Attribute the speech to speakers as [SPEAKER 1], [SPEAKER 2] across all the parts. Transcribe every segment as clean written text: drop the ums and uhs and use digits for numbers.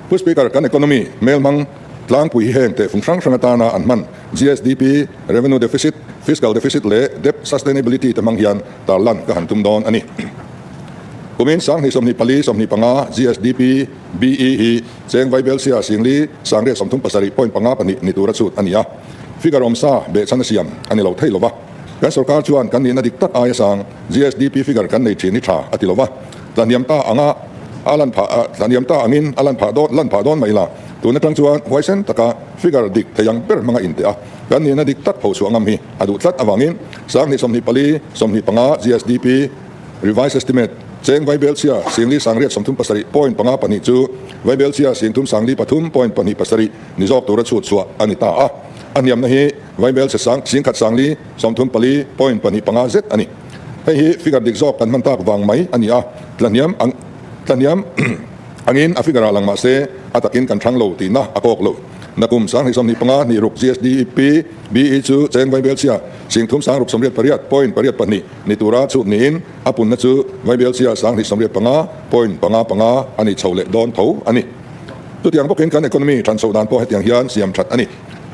[SPEAKER 1] Pu Speaker, kan economy hmelhmang tlangpui hi heng tehfung hrang hrang atana an hman GSDP, revenue deficit, fiscal deficit leh debt sustainability te hmang hian tarlan ka han tum dawn a ni. Kumin 2024, 25 GSDP BE hi cheng Vaibelsia Singli Sangriat 37 point panga pahnih ni tura chhut a ni a. Figure awmsa behchhan a siam a ni lo thei lo va. Kan sorkar chuan kan nihna dik tak aia sang GSDP figure kan nei thin hi tha a ti lo va. Tlahniam ta anga a lan phah tlahniam ta angin a lan phah dawn lan phah dawn mai la. Tun atang chuan huaisen taka figure dik thei ang ber hmanga inteh a, kan nihna dik tak phochhuah ngam hi a duh tlat avangin 2024, 25 GSDP Revised Estimate, Cheng Vaibelchhia Singli Sangriat 37 point panga pahnih chu Vaibelchhia Singthum Sangli pathum point pahnih pasarih ni zawk tura chhut chhuah a ni ta a. A hniamna hi Vaibelchhe Sang Singkhat Sangli 34 point pahnih panga zet a ni. Hei hi figure dik zawk kan hman tak vang mai a ni a, tlahniam ang tlahniam angin a figure ah lang mah se a takin kan thlang lo tihna a kawk lo. Nakum 2025 hnih ruk GSDP BE chu Cheng Vaibelchhia Singthum Sangruk 88 point pariat pahnih ni tura chhut niin a punna chu Vaibelchhia 2025 point panga panga a ni chho leh dawn tho a ni. Chutiang bawkin kan economy than chhoh dan pawh hetiang hian siam that a ni.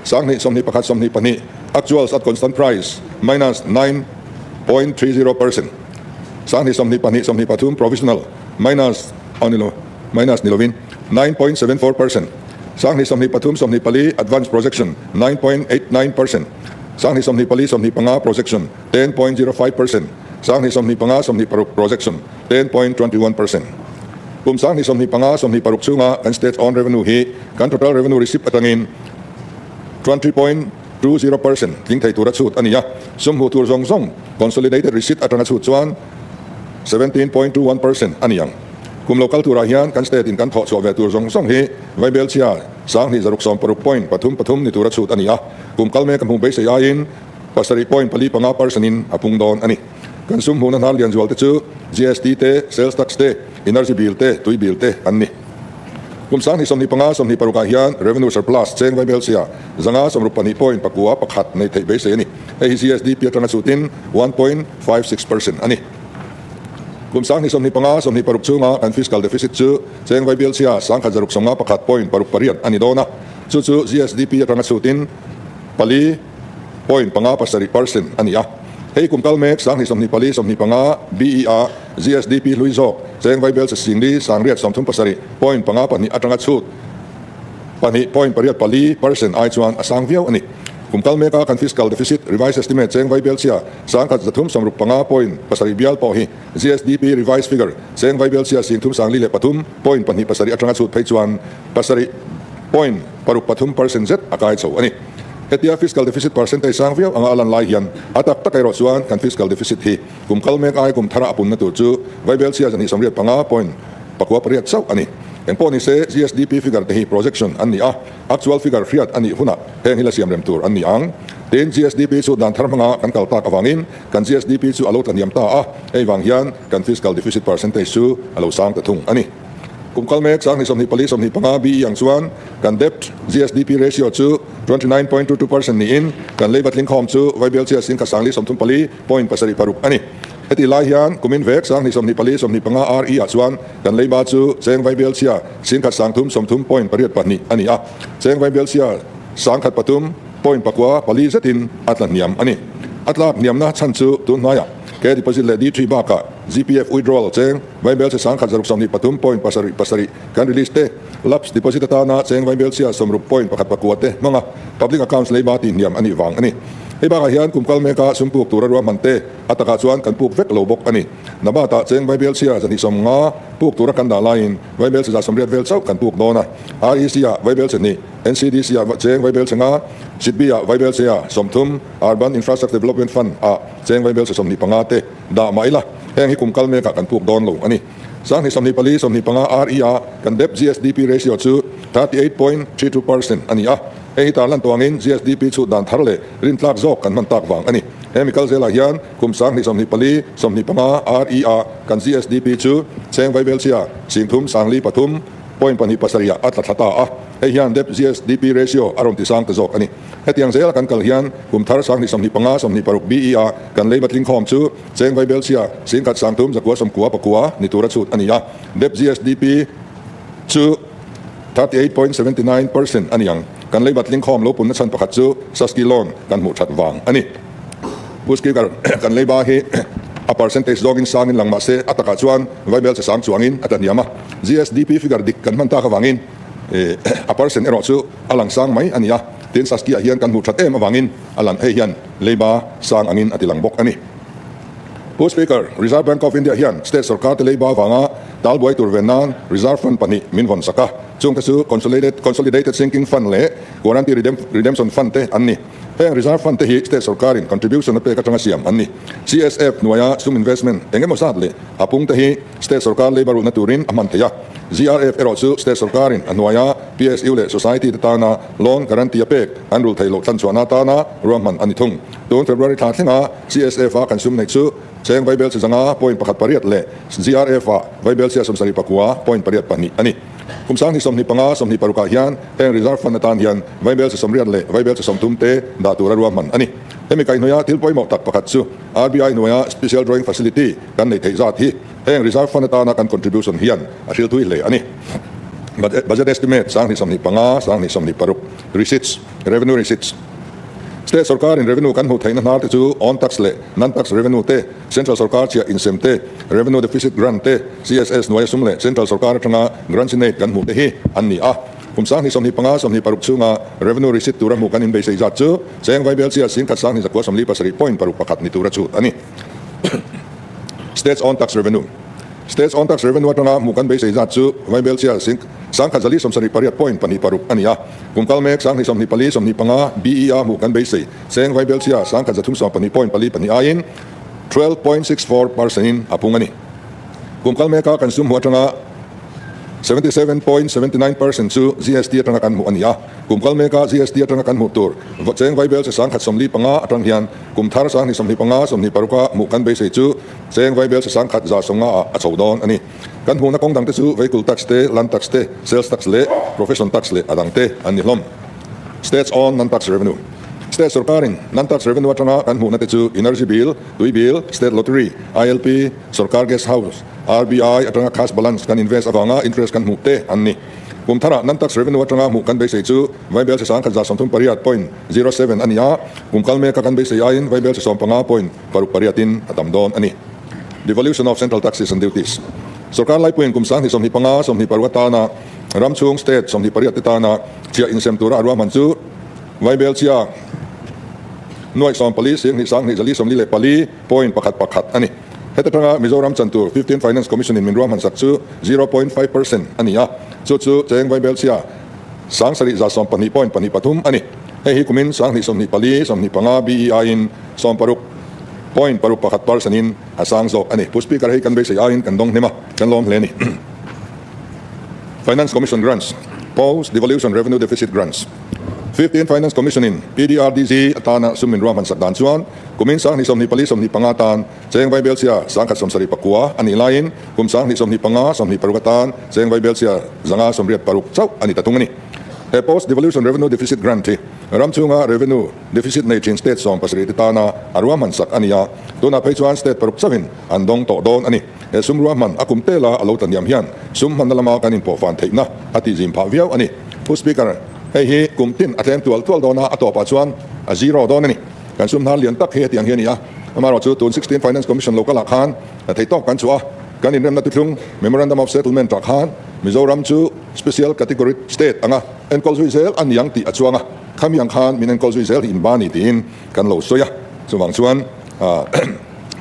[SPEAKER 1] 2021, 22 actuals at constant price minus 9.30%, 2022, 23 provisional minus aw ni lo minus ni lovin 9.74%, 2023, 24 advance projection 9.89%, 2024, 25 projection 10.05%, 2025, 26 projection 10.21%. Kum 2025, 26 chhunga kan state own revenue hi kan total revenue receipt atangin 20.20% tling thei tura chhut a ni a, sum hmuh tur zawng zawng consolidated receipt atanga chhut chuan 17.21% a ni ang. Kum lo kal turah hian kan state in kan thawh chhuah ve tur zawng zawng hi Vaibelchhia 26.6 point pathum pathum ni tura chhut a ni a, kum kal mek a hmuh beisei aiin pasarih point pali panga percent in a pung dawn a ni. Kan sum hmuhna hnar lian zual te chu GST te, sales tax te, energy bill te, tui bill te an ni. Kum 2025, 26 ah hian revenue surplus cheng Vaibelchhia 562 point pakua pakhat nei theih beisei a ni. Hei hi GSDP atanga chutin 1.56% a ni. Kum 2025, 26 chhunga kan fiscal deficit chu cheng Vaibelchhia 1651 point paruk pariat a ni dawn a, chu chu GSDP atanga chutin pali point panga pasarih percent a ni a. Hei kum kal mek 2024, 25 BE ah GSDP hlui zawk cheng Vaibelchhe Singli Sangriat 37 point panga pahnih atanga chhut pahnih point pariat pali percent ai chuan a sang viau a ni. Kum kal meka kan fiscal deficit revised estimate cheng Vaibelchhia 1365 point pasarih bial pawh hi GSDP revised figure cheng Vaibelchhia 353 point pahnih pasarih atanga chhut phei chuan pasarih point paruk pathum percent zet a kai chho a ni. Hetia fiscal deficit percentage sang viau anga a lan lai hian a tak tak erawh chuan kan fiscal deficit hi kum kal mek ai kum thara a punna tur chu Vaibelchhia 285 point pakua pariat chauh a ni. Engpawh ni se GSDP figure te hi projection an ni a, actual figure hriat a nih hunah heng hi la siam rem tur an ni ang. Tin, GSDP chu dan thar hmanga kan kal tak avangin kan GSDP chu a lo tlahniam ta a, hei vang hian kan fiscal deficit percentage chu a lo sang ta thung a ni. Kum kal mek 2024, 25 BE ang chuan kan debt GSDP ratio chu 29.22% niin kan leiba tlingkhawm chu Vaibelchhia Singkha Sangli 34 point pasarih paruk a ni. Heti lai hian kumin vek 2024, 25 RE ah chuan kan leiba chu cheng Vaibelchhia Singkhat Sangthum 30 point pariat pahnih a ni a, cheng Vaibelchhia Sangkhat pathum point pakua pali zetin a tla hniam a ni. A tlak hniamna chhan chu tun hnuaiah K deposit leh D3 bakah GPF withdrawal cheng Vaibelchhe Sangkhat zaruk 23 point pasarih pasarih kan release te, lapse deposit atana cheng Vaibelchhia sawmruk point pakhat pakua te hmanga public accounts leiba tih hniam a nih vang a ni. Hei bakah hian kum kal meka sum puk tura ruahman te a takah chuan kan puk vek lo bawk a ni. Nabatah cheng Vaibelchhia 250 puk tura kan dah laiin Vaibelchhe 180 vel chauh kan puk dawn a. REC ah Vaibelchhe hnih, NCDC ah cheng Vaibelchhe nga, SIDBI ah Vaibelchhia 30, Urban Infrastructure Development Fund ah cheng Vaibelchhe 25 te dah mah ila. Heng hi kum kal mekah kan puk dawn lo a ni. 2024, 25 RE ah kan debt GSDP ratio chu 38.32% a ni a. Hei hi tarlan tuangin GSDP chhut dan thar leh rintlak zawk kan hman tak vang a ni. He mi kal zelah hian kum 2024, 25 RE ah kan GSDP chu cheng Vaibelchhia 33 point pahnih pasarih ah a tla thla ta a. Hei hian debt GSDP ratio a rawn ti sang ta zawk a ni. Hetiang zela kan kal hian kum thar 2025, 26 BE ah kan leiba tlingkhawm chu Cheng Vaibelchhia 10 3 zakua sawmkua pakua ni tura chhut a ni a. Debt GSDP chu 38.79% a ni ang. Kan leibat lingkhawm lo punna chhan pakhat chu Saski loan kan hmuh that vang a ni. Pu Speaker, kan leiba hi a percentage zawngin sangin lang mah se a takah chuan vaibel che sang chuangin a tlahniam a. GSDP figure dik kan hman tak avangin a percent erawh chu a lang sang mai a ni a. Tin, Saski-ah hian kan hmuh that em avangin a lan hei hian leiba sang angin a ti lang bawk a ni. Pu Speaker, Reserve Bank of India hian state sorkar te leiba avanga talbuai tur ven nan Reserve Fund pahnih min vawn sak a, chungte chu Consolidated Sinking Fund leh Guarantee Redemption Fund te an ni. Heng Reserve Fund te hi state sorkarin contribution a pek atanga siam an ni. CSF hnuaia sum investment eng emaw zat leh a pung te hi state sorkar leiba rulhna turin a hman thei a. GRF erawh chu state sorkarin a hnuaia PSU leh society te tana loan guarantee a pek an rulh theih loh thlanchhuahna atana ruahman a ni thung. Tun February thla thlenga CSF a kan sum neih chu cheng vaibelchhe zanga point pakhat pariat leh GRF ah vaibelchhia sawmsarih pakua point pariat pahnih a ni. Kum sanghnih sawmhnih panga sawmhnih parukah hian heng reserve fund atan hian vaibelchhe sawmriat leh vaibelchhe sawmthum te dah tura ruahman a ni. Hemi kaihhnawih a thil pawimawh tak pakhat chu RBI hnuaia Special Drawing Facility kan neih theih zat hi heng reserve fund atana kan contribution hian a hril thui hle a ni. Budget estimate sanghnih sawmhnih panga sanghnih sawmhnih paruk receipts, revenue receipts. State sorkarin revenue kan hmuh theihna hnar te chu own tax leh non tax revenue te, central sorkar chhiah insem te, revenue deficit grant te, CSS hnuaia sum leh central sorkar atanga grants in aid kan hmuh te hi an ni a. Kum sanghnih sawmhnih panga sawmhnih paruk chhunga revenue receipt tura hmuh kan inbeisei zat chu cheng vaibel chiah singkhat sanghnih zakua sawmli pasarih point paruk pakhat ni tura chhut a ni. State's own tax revenue. State's own tax revenue atanga hmuh kan beisei zat chu vaibel chiah sing sangkhat zali sawmsarih pariat point pahnih paruk a ni a. Kum kal mek sanghnih sawmhnih pali sawmhnih panga BE a hmuh kan beisei cheng vaibel chiah sangkhat zathum sawm pahnih point pali pahnih aiin 12.64% in a pung a ni. Kum kal meka kan sum hmuh atanga 77.79% chu GST atanga kan hmuh a ni a. Kum kal meka GST atanga kan hmuh tur cheng vaibel che sangkhat sawmli panga atang hian kum thar sanghnih sawmhnih panga sawmhnih paruka hmuh kan beisei chu cheng vaibel che sangkhat za sawmnga ah a chho dawn a ni. Kan hmuhna kawng dangte chu vehicle tax te, land tax te, sales tax leh profession tax leh a dangte an ni hlawm. States own non-tax revenue. State sorkarin non-tax revenue atanga kan hmuhna te chu energy bill, tui bill, state lottery, ILP, sorkar guest house, RBI atanga cash balance kan invest avanga interest kan hmuh te an ni. Kum tharah non-tax revenue atanga hmuh kan beisei chu vaibel che sangkhat za sawmthum pariat point zero seven a ni a, kum kal meka kan beisei aiin vaibel che sawmpanga point paruk pariatin a tam dawn a ni. Devolution of Central Taxes and Duties Sorkar laipuiin kum sanghnih sawmhnih panga sawmhnih paruk atana ram chhung state sawmhnih pariat te tana chhiah insem tura a ruahman chu Vaibel chhia nuaih sawm pali singhnih sanghnih zali sawmli leh pali point pakhat pakhat a ni. Heta tanga Mizoram chan tur Fifteen Finance Commission in min ruahman sak chu 0.5% a ni a, chu chu cheng Vaibel chhia sang sarih za sawm pahnih point pahnih pathum a ni. Hei hi kumin sanghnih sawmhnih pali sawmhnih panga BEI in sawm paruk Point paruk pakhat percent in a sang zawk a ni. Pu Speaker hei kan beisei aiin kan dawng hnem a, kan lawm hle a ni. Finance Commission Grants, Post Devolution Revenue Deficit Grants, 15 Finance Commission in PDRDG atana sum min ruahman sak dan chuan kumin sanghnih sawmhnih pali sawmhnih panga tan cheng vaibelchhia sangkhat sawmsarih pakua a nih laiin kum sanghnih sawmhnih panga sawmhnih paruk atan cheng vaibelchhia zanga sawmriat paruk chauh a ni ta thung a ni. He Post Devolution Revenue Deficit Grant hi ram chhunga revenue Deficit nei thin state sawm pasarih te tana a ruahman sak a ni a, tunah phei chuan state paruk chauhin an dawng tawh dawn a ni. He sum ruahman a kum tela a lo tlaniam hian sum hmanna lama kan inpawh fan theihna a tihzim phah viau a ni. Pu Speaker, hei hi kum tin a tlem tual tual dawn a, a tawpah chuan a zero dawn a ni. Kan sum hnar lian tak hi hetiang hi a ni a, amaherawhchu tun 16 Finance Commission local-ah khan thei tawk kan chhuah a, kan inremna tuthlung Memorandum of Settlement-ah khan Mizoram chu Special Category State anga enkawl zui zel a niang tih a chuang a. Khami ang khan min enkawl zui zel hi inba ni tiin kan lo sawi a, chuvang chuan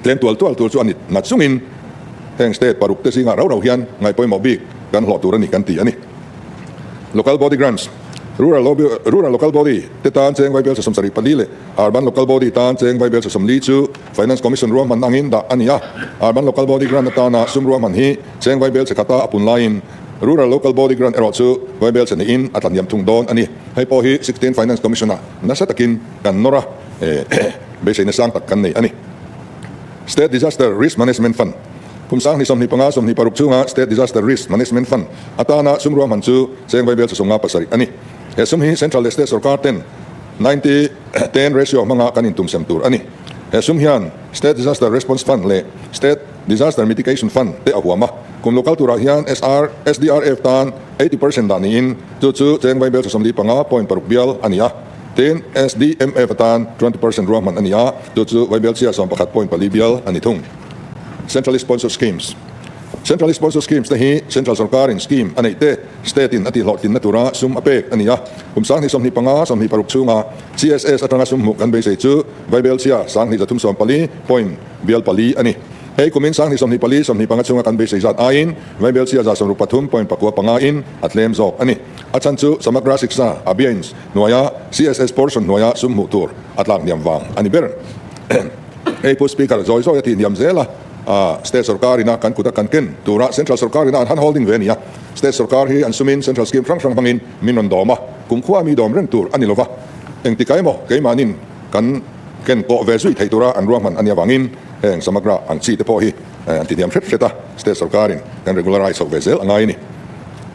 [SPEAKER 1] tlem tual tual tur chu a ni na chungin heng state paruk te zingah rau rau hian ngaihpawimawh bik kan hlawh tur a ni kan ti a ni. Local Body Grants, Rural Rural Local Body te tan cheng vaibel sawm sarih pali leh Urban Local Body tan cheng vaibel sawm li chu Finance Commission ruahman angin dah a ni a. Urban Local Body Grant atana sum ruahman hi cheng vaibel che khata a pun laiin Rural Local Body Grant erawh chu vaibel che niin a tlahniam thung dawn a ni. Hei pawh hi 16 Finance Commission-ah nasa takin kan nawr a, beiseina sang tak kan nei a ni. State Disaster Risk Management Fund, Kum sanghnih sawmhnih panga sawmhnih paruk chhunga State Disaster Risk Management Fund atana sum ruahman chu cheng vaibel sawsawm nga pasarih a ni. He sum hi Central leh State sorkar ten 90, 10 ratio hmanga kan intumsem tur a ni. He sum hian State Disaster Response Fund leh State Disaster Mitigation Fund te a huam a. Kum lo kal turah hian SR, SDRF tan 80% dah niin chu chu cheng vaibel 45 point paruk bial a ni a. Tin, SDMF atan 20% ruahman a ni a, chu chu vaibel chhia 11 point pali bial a ni thung. Centrally Sponsored Schemes Centrally Sponsored Schemes te hi Central Sorkarin scheme a neih te State in a tihhlawhtlinna tura sum a pek a ni a. Kum 2025, 26 chhunga CSS atanga sum hmuh kan beisei chu vaibel chhia 2314 point bial pali a ni. Hei kumin 2024, 25 chhunga kan beisei zat aiin vaibel chhia 63 point pakua panga in a tlem zawk a ni. A chhan chu Samagra Shiksha Abhiyan hnuaia CSS portion hnuaia sum hmuh tur a tlak hniam vang a ni ber. Hei Pu Speaker zawi zawi a tih hniam zel a, State sorkar ina kan kut a kan ken tura Central sorkar ina an han holding ve a ni a. State sorkar hi an sumin Central scheme hrang hrang hmangin min rawn dawm a, kumkhua mi dawm reng tur a ni lova, engtika emaw keimahnin kan ken kawh ve zui theih tura an ruahman a nih avangin heng Samagra ang chi te pawh hi an ti hniam hret hret a, State sorkarin kan regularize chhoh ve zel a ngai a ni.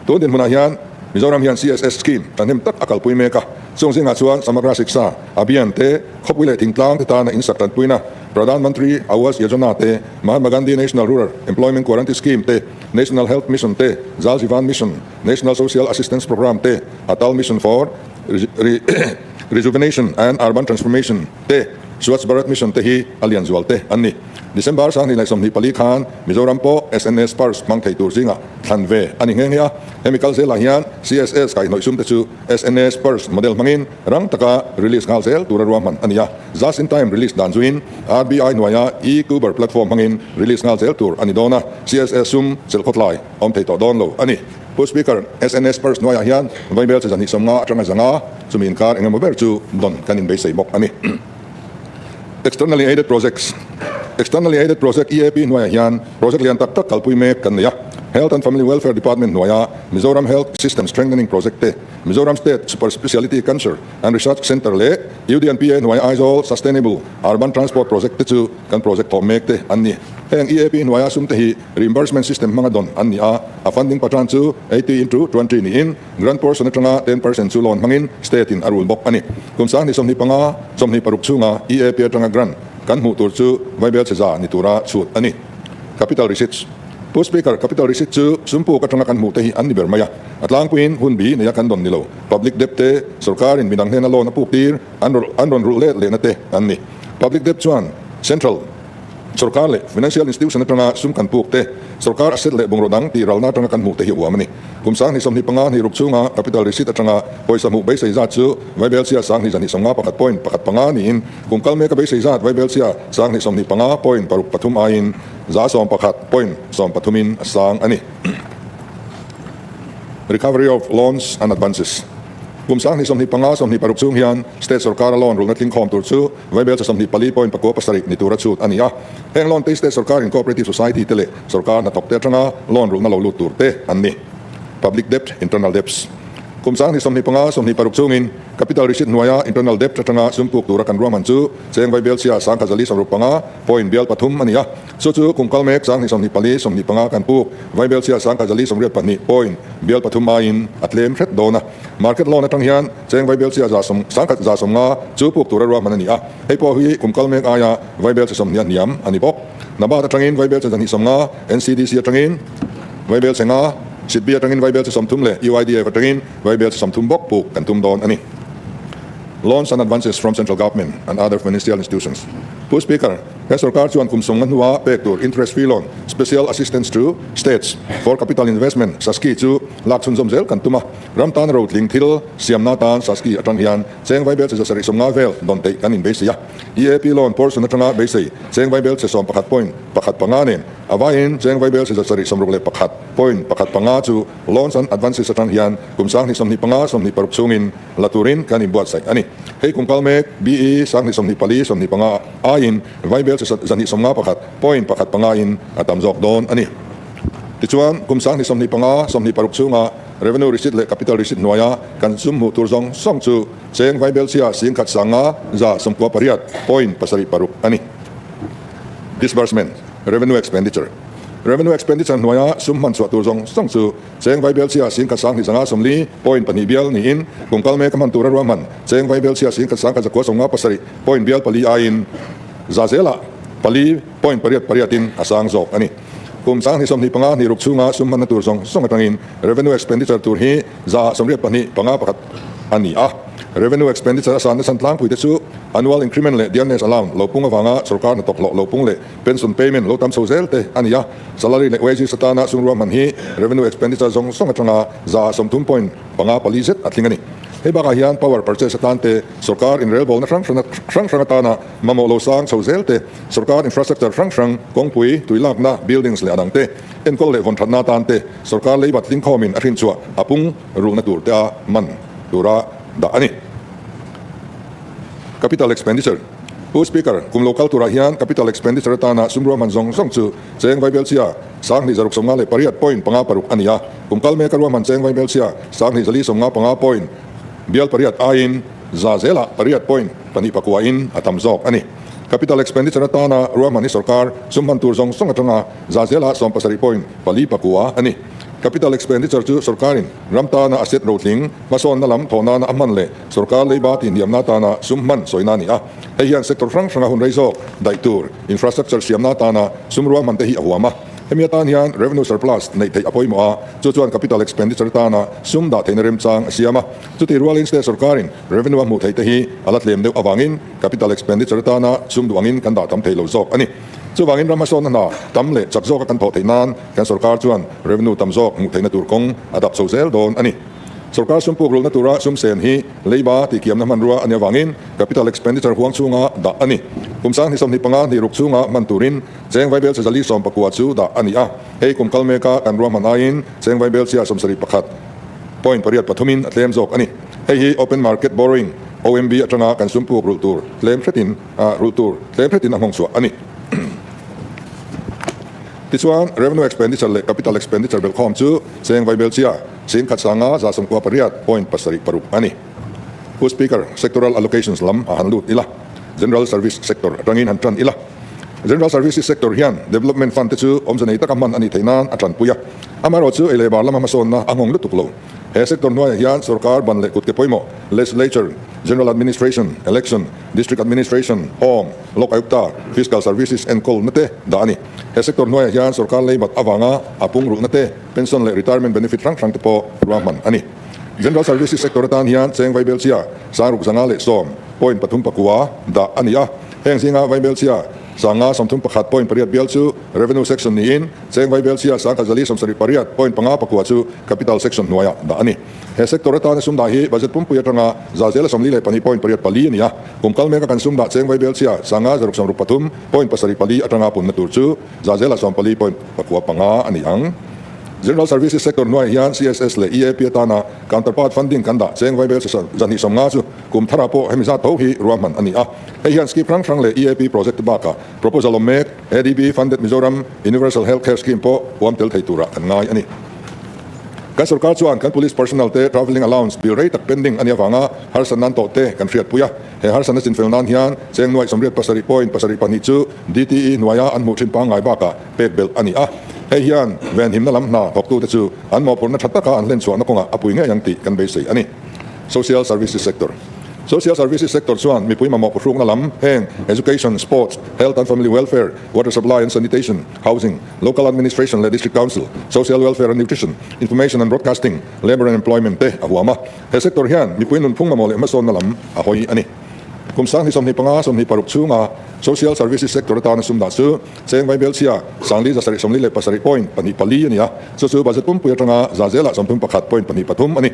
[SPEAKER 1] Tun dinhmunah hian Mizoram hian CSS scheme thahnem tak a kalpui mek a, chung zingah chuan Samagra Shiksha Abhiyan te, khawpui leh thingtlang te tana insak tanpuina, Pradhan Mantri Awas Yojana te, Mahatma Gandhi National Rural Employment Guarantee Scheme te, National Health Mission te, Jal Jeevan Mission, National Social Assistance Programme te, Atal Mission for Rejuvenation and Urban Transformation te, Swachh Bharat Mission te hi a lian zual te an ni. December 2024 khan Mizoram pawh SNS Purse hmang thei tur zingah thlan ve a ni nghe nghe a. Hemi kal zelah hian CSS kaihhnawih sum te chu SNS Purse model hmangin rang taka release nghal zel tura ruahman a ni a. Just in time release dan zuiin RBI hnuaia e-Kuber platform hmangin release nghal zel tur a ni dawn a, CSS sum chelh khawtlai awm thei tawh dawn lo a ni. Pu Speaker, SNS Purse hnuaiah hian vaibel che 250 atanga 500 chumi inkar engemaw ber chu dawn kan inbeisei bawk a ni. Externally Aided Projects Externally Aided Project, EAP, hnuaiah hian project lian tak tak kalpui mek kan nei a. Health and Family Welfare Department hnuaia Mizoram Health System Strengthening Project te, Mizoram State Super Speciality Cancer and Research Centre leh UDNPA hnuaia Aizawl Sustainable Urban Transport Project te chu kan project thawh mek te an ni. Heng EAP hnuaia sum te hi reimbursement system hmanga dawn an ni a, a funding patern chu 80 into 20 niin Grant portion atanga 10% chu loan hmangin state in a rul bawk a ni. Kum 2025, 26 chhunga EAP atanga grant kan hmuh tur chu vaibel chhe za ni tura chhut a ni. Capital Receipts Pu Speaker, Capital Receipt chu sumpuk atanga kan hmuh te hi an ni ber mai a. A tlangpuiin hun bi neia kan dawn ni lo. Public debt te, sorkarin midang hnena loan a puk tir an rawn rulh let lehna te an ni. Public debt chuan Central. Sorkar leh Financial Institution atanga sum kan puk te, sorkar asset leh bungraw dang tih ralna atanga kan hmuh te hi a uam a ni. Kum 2025 hnih ruk chhunga capital receipt atanga pawisa hmuh beisei zat chu Vaibelchhia 2021 point pakhat panga niin kum kal meka beisei zat Vaibelchhia 2025 point paruk pathum aiin 11 point sawm pathumin a sang a ni. Recovery of Loans and Advances Kum 2025, 26 chhung hian State sorkara loan rulhna tlingkhawm tur chu Vaibel cha 24 point pakua pasarih ni tura chhut a ni a. Heng loan te hi State sorkarin Cooperative Society te leh sorkar hnathawk te atanga loan rulhna lo lut tur te an ni. Public Debt, Internal Debts Kum 2025, 26 chhungin Capital Receipt hnuaia Internal Debt atanga sum puk tura kan ruahman chu cheng Vaibel chhia 1065 point bial pathum a ni a. Chu chu kum kal mek 2024, 25 kan puk Vaibel chhia 1082 point bial pathum aiin a tlem hret dawn a. Market loan atang hian Cheng Vaibelchhia za sawm sangkhat 150 chu puk tura ruahman a ni a, hei pawh hi kum kal mek aia Vaibelchhe 20 a hniam a ni bawk. NABARD atangin Vaibelchhe 250, NCDC atangin Vaibelchhe nga, SIDBI atangin Vaibelchhe 30 leh UIDF atangin Vaibelchhe 30 bawk puk kan tum dawn a ni. Loans and advances from Central Government and other financial institutions Pu Speaker, he sorkar chuan kum 50 hnua pek tur interest free loan, Special Assistance to States for Capital Investment, SASCI, chu lak chhunzawm zel kan tum a. Ram tan rotling thil siamna tan SASCI atang hian cheng vaibel che 750 vel dawn theih kan inbeisei a. EAP loan portion atanga beisei cheng vaibel che 11 point pakhat panga nen a vaiin cheng vaibel che 761 point pakhat panga chu loans and advances atang hian kum 2025, 26 chhungin la turin kan inbuatsaih a ni. Hei kum kal mek BE 2024, 25 aiin vaibel che 251 point pakhat panga in a tam zawk dawn a ni. Tichuan, kum 2025, 26 chhunga Revenue Receipt leh Capital Receipt hnuaia kan sum hmuh tur zawng zawng chu cheng vaibelchhia 10 100 98 point pasarih paruk a ni. Disbursement, Revenue Expenditure Revenue Expenditure hnuaia sum hman chhuah tur zawng zawng chu cheng vaibelchhia 10 250 point pahnih bial niin kum kal mek a hman tura ruahman cheng vaibelchhia 10 197 point bial pali aiin za zelah pali point pariat pariatin a sang zawk a ni. Kum 2025 hnih ruk chhunga sum hmanna tur zawng zawng atangin revenue expenditure tur hi 82.5 51 a ni a. Revenue expenditure a sanna chhan tlangpui te chu annual increment leh dearness allowance lo pung avanga sorkar hnathawk hlawh lo pung leh pension payment lo tam chho zel te a ni a. Salary leh wages atana sum ruahman hi revenue expenditure zawng zawng atanga 30.54 zet a tling a ni. Hei bakah hian power purchase atan te, sorkar inrelbawlna hrang hrang hrang atana mamawh lo sang chho zel te, sorkar infrastructure hrang hrang, kawngpui, tuilakna, buildings leh a dang te, enkawl leh vawnthatna atan te, sorkar leibat tlingkhawmin a hrinchhuah a pung rulna tur te a man tura dah a ni. Capital Expenditure, Pu Speaker, kum lo kal turah hian Capital Expenditure atana sum ruahman zawng zawng chu cheng vaibelchhia 2658.56 a ni a, kum kal meka ruahman cheng vaibelchhia 2455 point bial pariat aiin za zelah pariat point pahnih pakua in a tam zawk a ni. Capital Expenditure atana ruahman hi sorkar sum hman tur zawng zawng atanga za zelah 17 point pali pakua a ni. Capital Expenditure chu sorkarin ram tana asset rotling hmasawnna lam thawh nana a hman leh sorkar leiba tihhniamna atana sum hman sawina a ni a. Hei hian sector hrang hranga hun rei zawk daih tur infrastructure siamna atana sum ruahman te hi a huam a. Hemi atan hian revenue surplus neih theih a pawimawh a, chu chuan capital expenditure atana sum dah theihna remchang a siam a. Chutih rualin state sorkarin revenue a hmuh theih te hi a la tlem deuh avangin capital expenditure atana sum duh angin kan dah tam thei lo zawk a ni. Chuvangin ram hmasawnna hna tam leh chak zawka kan thawh theih nan kan sorkar chuan revenue tam zawk hmuh theihna tur kawng a dap chho zel dawn a ni. Sorkar sum puk rulna tura sum sen hi leiba tihkiamna hmanrua a nih avangin capital expenditure huang chhunga dah a ni. Kum 2025 hnih ruk chhunga hman turin cheng vaibel chhe zali sawmpakua chu dah a ni a. Hei kum kal meka kan ruahman aiin cheng vaibel chhia 71 point pariat pathumin a tlem zawk a ni. Hei hi open market borrowing, OMB, atanga kan sum puk rulh tur tlem hretin rulh tur tlem hretin a nghawng chhuah a ni. Tichuan, revenue expenditure leh capital expenditure belhkhawm chu cheng vaibel chhia 10,000 198 point pasarih paruk a ni. Pu Speaker, Sectoral Allocations lam a han lut ila, General Service Sector atangin han tan ila. General Services Sector hian Development Fund te chu awmze nei taka hman a nih theih nan a tanpui a. Amaherawh chu ei leh bar lama hmasawnna a nghawng lutuk lo. He sector hnuaiah hian sorkar ban leh kutke pawimawh, Legislature, General Administration, Election, District Administration, Home, Lok Ayukta, Fiscal Services enkawlna te dah a ni. He sector hnuaiah hian sorkar leibat avanga a pung rulhna te, Pension leh retirement benefit hrang hrang te pawh ruahman a ni. General Services sector atan hian cheng vaibelchhia 6010 point pathum pakua dah a ni a. Heng zinga vaibelchhia 531 point pariat bial chu Revenue section niin cheng vaibelchhia 1478 point panga pakua chu Capital section hnuaiah dah a ni. He sector atana sum dah hi budget pumpui atanga za zela 42 point pariat pali a ni a. Kum kal meka kan sum dah cheng vaibelchhia 563 point pasarih pali atanga punna tur chu za zela 14 point pakua panga a ni ang. General Services sector hnuaiah hian CSS leh EAP atana counterpart funding kan dah cheng vaibel 250 chu kum tharah pawh hemi zat tho hi ruahman a ni a. Hei hian scheme hrang hrang leh EAP project te bakah proposal awm mek ADB funded Mizoram Universal Health Care Scheme pawh huam tel thei turah kan ngai a ni. Kan sorkar chuan kan police personnel te travelling allowance bill rei tak pending a nih avanga harsatna an tawh te kan hriatpui a. He harsatna chinfel nan hian cheng nuaih 87 point pasarih pahnih chu DTE hnuaia an hmuh thin pangngai bakah pek belh a ni a. Hei hian venhimna lam hna thawktute chu an mawhphurhna tha taka an hlenchhuahna kawngah a pui ngei ang tih kan beisei a ni. Social Services Sector Social Services Sector chuan mipui mamawh phuhrukna lam heng Education, Sports, Health and Family Welfare, Water Supply and Sanitation, Housing, Local Administration leh District Council, Social Welfare and Nutrition, Information and Broadcasting, Labour and Employment te a huam a. He sector hian mipui nunphung mamawh leh hmasawnna lam a hawi a ni. Kum 2025 26 chhunga Social Services Sector atana sum dah chu Cheng vaibelchhia 4747 point pahnih pali a ni a, chu chu budget pumpui atanga za zelah 31 point pahnih pathum a ni.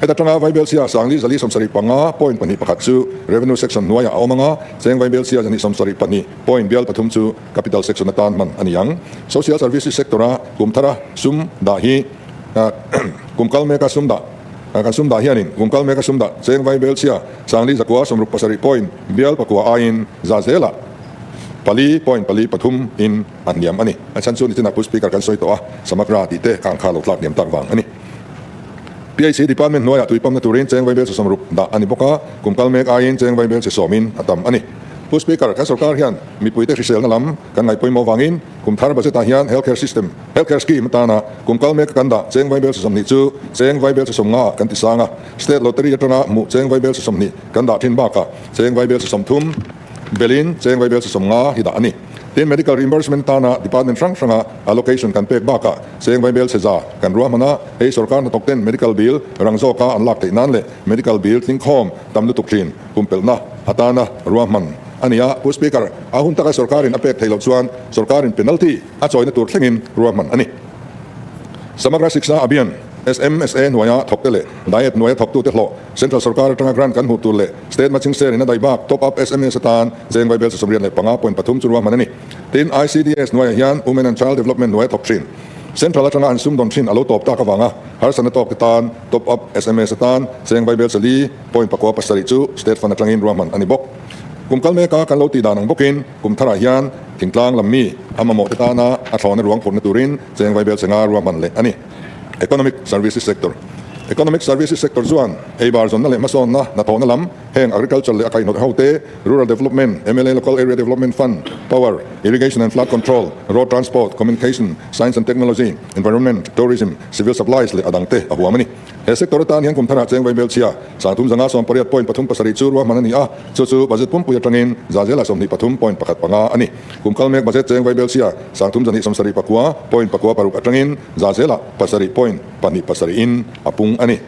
[SPEAKER 1] Heta tanga vaibelchhia 4475 point pahnih pakhat chu Revenue section hnuaiah a awm anga, cheng vaibelchhia 172 point bial pathum chu Capital section atan hman a ni ang. Social Services sector-a kum thara sum dah hi kum kal meka sum dah kan sum dah hianin kum kal meka sum dah cheng vaibelchhia 4967 point bial pakua aiin za zelah pali point pali pathum in a hniam a ni. A chhan chu nitin a Pu Speaker kan sawi tawh a, Samagra tih te kang kha lo tlak hniam tak vang a ni. PHC Department hnuaiah tui pamna turin cheng vaibel che sawmruk dah a ni bawk a, kum kal mek aiin cheng vaibel che sawmin a tam a ni. Pu Speaker, kan sorkar hian mipuite hriselna lam kan ngaih pawimawh vangin kum thar budget ah hian Health Care System, Health Care Scheme atana kum kal mek kan dah cheng vaibel che 20 chu cheng vaibel che 50 ah kan ti sang a, State Lottery atanga hmuh cheng vaibel che 20 kan dah thin bakah cheng vaibel che 30 Belin cheng vaibel che 50 hi dah a ni. Tin, medical reimbursement tana department hrang hranga allocation kan pek bakah cheng vaibel chhe za kan ruahman a, hei sorkar hnathawk ten medical bill rang zawka an lak theih nan leh medical bill tlingkhawm tam lutuk thin pumpelhna atana ruahman a ni a. Pu Speaker, a hun taka sorkarin a pek theih loh chuan sorkarin penalty a chawina tur thlengin ruahman a ni. Samagra Shiksha Abhiyan, SMSA, hnuaia thawkte leh Diet hnuaia thawktute hlawh Central sorkar atanga grant kan hmuh tur leh State matching share in a daih bak top up sms atan cheng vaibel 75.3 chu ruahman a ni. Tin, ICDS hnuaiah hian Women and Child Development hnuaia thawk thin Central atanga an sumdawn thin a lo tawp tak avanga harsatna tawk te tan top up sms atan cheng vaibel 4.97 chu State Fund atangin ruahman a ni bawk. Kum kal meka kan lo tih dan ang bawkin kum tharah hian thingtlang lam mi a mamawh te tana a thlawhna ruang phurhna turin cheng vaibel chenga ruahman leh a ni. Economic Services Sector Economic Services Sector chuan ei bar zawnna leh hmasawnna hnathawhna lam, heng Agriculture leh a kaihhnawih ho te, Rural Development, mla Local Area Development Fund, Power, Irrigation and Flood Control, Road Transport, Communication, Science and Technology, Environment, Tourism, Civil Supplies leh a dangte a huam a ni. He sector atan hian kum tharah cheng vaibel chhia 30 58.37 chu ruahman a ni a, chu chu budget pumpui atangin za zela 23.15 a ni. Kum kal mek budget cheng vaibel chhia 3279.96 atangin za zela 7.27 in a pung a ni.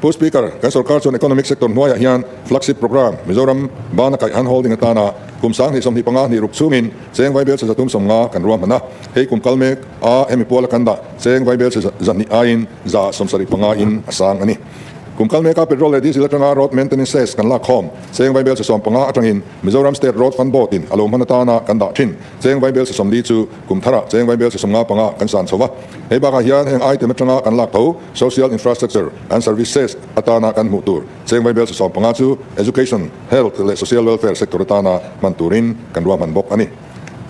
[SPEAKER 1] Pu Speaker, kan sorkar chuan economic sector hnuaiah hian flagship programme Mizoram bana kaih hand holding atana kum 2025 hnih ruk chungin cheng vaibel chhe 350 kan ruahman a. Hei kum kal mek a hemi puala kan dah cheng vaibel chhe 200 aiin 75 in a sang a ni. Kum kal meka petrol leh diesel atanga road maintenance cess kan lak khawm cheng vaibel chhe 15 atangin Mizoram State Road Fund Board in a lo hman atana kan dah thin cheng vaibel chhe 40 chu kum tharah cheng vaibel chhe 55 kan san chho va. Hei bakah hian heng item atanga kan lak tho social infrastructure and service cess atana kan hmuh tur cheng vaibel chhe 15 chu education, health leh social welfare sector atana hman turin kan ruahman bawk a ni.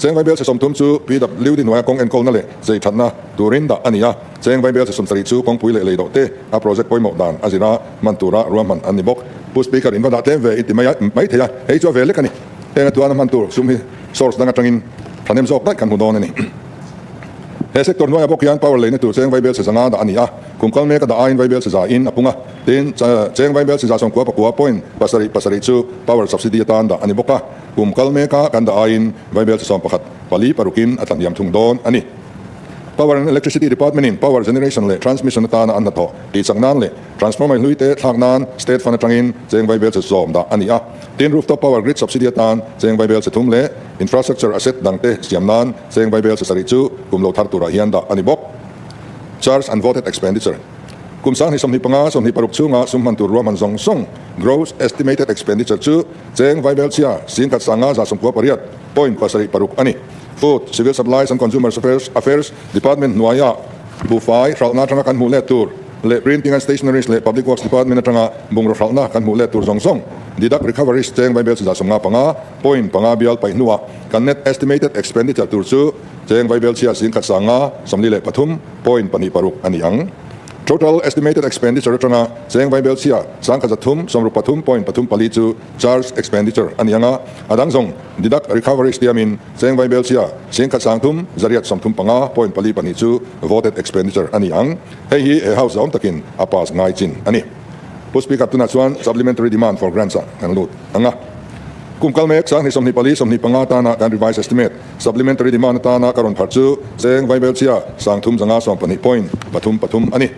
[SPEAKER 1] Cheng vaibel chhe 30 chu PWD hnuaia kawng enkawlna leh chei thatna turin dah a ni a. Cheng vaibel chhe 70 chu kawngpui leh lei dawh te a project pawimawh dan a zira hman tura ruahman an ni bawk. Pu Speaker, in va dah tlem ve i ti mai mai thei a, hei chu a ve lek a ni. Heng atuana hman tur sum hi source dang atangin thahnem zawk daih kan hmu dawn a ni. He sector hnuaiah bawk hian power leina tur cheng vaibel chhe 500 dah a ni a, kum kal mek a dah aiin vaibel chhe za in a pung a. Tin, cheng vaibel chhe 99.77 chu power subsidy atan dah a ni bawk a. Kum kal meka kan dah aiin vaibel chhe 11 pali parukin a tlahniam thung dawn a ni. Power and Electricity Department in power generation leh transmission atana an hnathawh tih chak nan leh transformer hlui te thlak nan State Fund atangin cheng vaibel chhe 10 dah a ni a. Tin, rooftop power grid subsidy atan cheng vaibel chhe 3 leh infrastructure asset dang te siam nan cheng vaibel chhe 7 chu kum lo thar turah hian dah a ni bawk. Charge and voted expenditure. Kum 2025, 26 chhunga sum hman tur ruahman zawng zawng, gross estimated expenditure, chu cheng vaibel chhia 1598.76 a ni. Food, Civil Supplies and Consumer Affairs Department hnuaia buhfai hralhna atanga kan hmuh let tur leh Printing and Stationeries leh Public Works Department atanga bungraw hralhna kan hmuh let tur zawng zawng, deduct recoveries, cheng vaibel chhia 55.5 bial paih hnuah kan net estimated expenditure tur chu cheng vaibel chhia 1543.26 a ni ang. Total estimated expenditure atanga cheng vaibel chhia 1363.34 chu charge expenditure a ni ang a, a dang zawng deduct recoveries tiamin cheng vaibel chhia 1335.42 chu voted expenditure a ni ang. Hei hi he House zawm takin a pass ngai chin a ni. Pu Speaker tunah chuan supplementary demand for grants ah kan lut ang a. Kum kal mek 2024, 25 atana kan revised estimate supplementary demand atana ka rawn pharh chu cheng vaibel chhia 3512.33 a ni.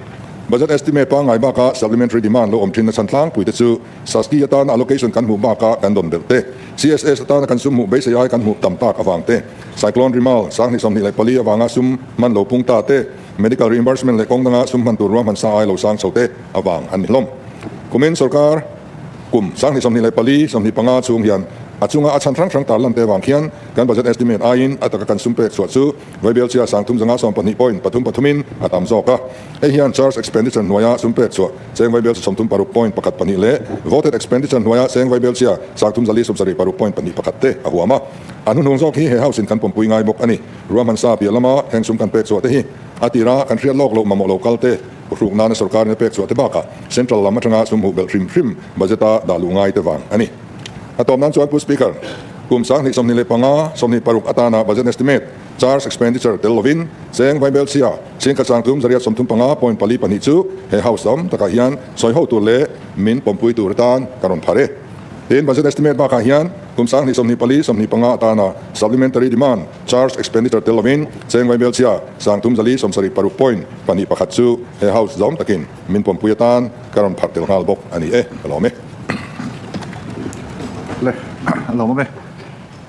[SPEAKER 1] Budget estimate pangngai baka supplementary demand lo awm thin na chhan tlangpui te chu SASCI atana allocation kan hmuh baka kan dawn belh te, CSS atana kan sum hmuh beisei ai kan hmuh tam tak avang te, Cyclone Rimal 2024 avanga sum hman lo pung ta te, medical reimbursement leh kawng danga sum hman tur ruahman sa ai lo sang chho te avang an ni hlawm. Kumin sorkar Kum 2024, 25 chhung hian a chunga a chhan hrang hrang tarlan te avang khian kan budget estimate aiin a taka kan sum pek chhuah chu Vaibelchhia 3312.33 in a tam zawk a. Hei hian charge expenditure hnuaia sum pek chhuah cheng Vaibelchhe 36.12 leh voted expenditure hnuaia cheng Vaibelchhia 3476.21 te a huam a. A hnuhnung zawk hi he house in kan pawmpui ngai bawk a ni. Ruahman sa piah lama heng sum kan pek chhuah te hi a tira kan hriat lawk loh mamawh lo kal te Hruk nana sorkar in a pek chhuah te bakah Central lam atanga sum hmuh belh hrim hrim budget a dah luh ngai te vang a ni. A tawp nan chuan Pu Speaker, kum 2025, 26 atana budget estimate, charge expenditure tel lovin cheng vaibel chhia 13,835.42 chu he House awm takah hian sawi ho tur leh min pawmpui tur atan ka rawn phar e. Tin, budget estimate bakah hian kum 2024, 25 atana supplementary demand charge expenditure tel lovin cheng vaibelchhia 3476 point pahnih pakhat chu he House zawm takin min pawmpui atan ka rawn pharh tel nghal bawk a ni e, ka lawm e.
[SPEAKER 2] Le, a lawm awm e.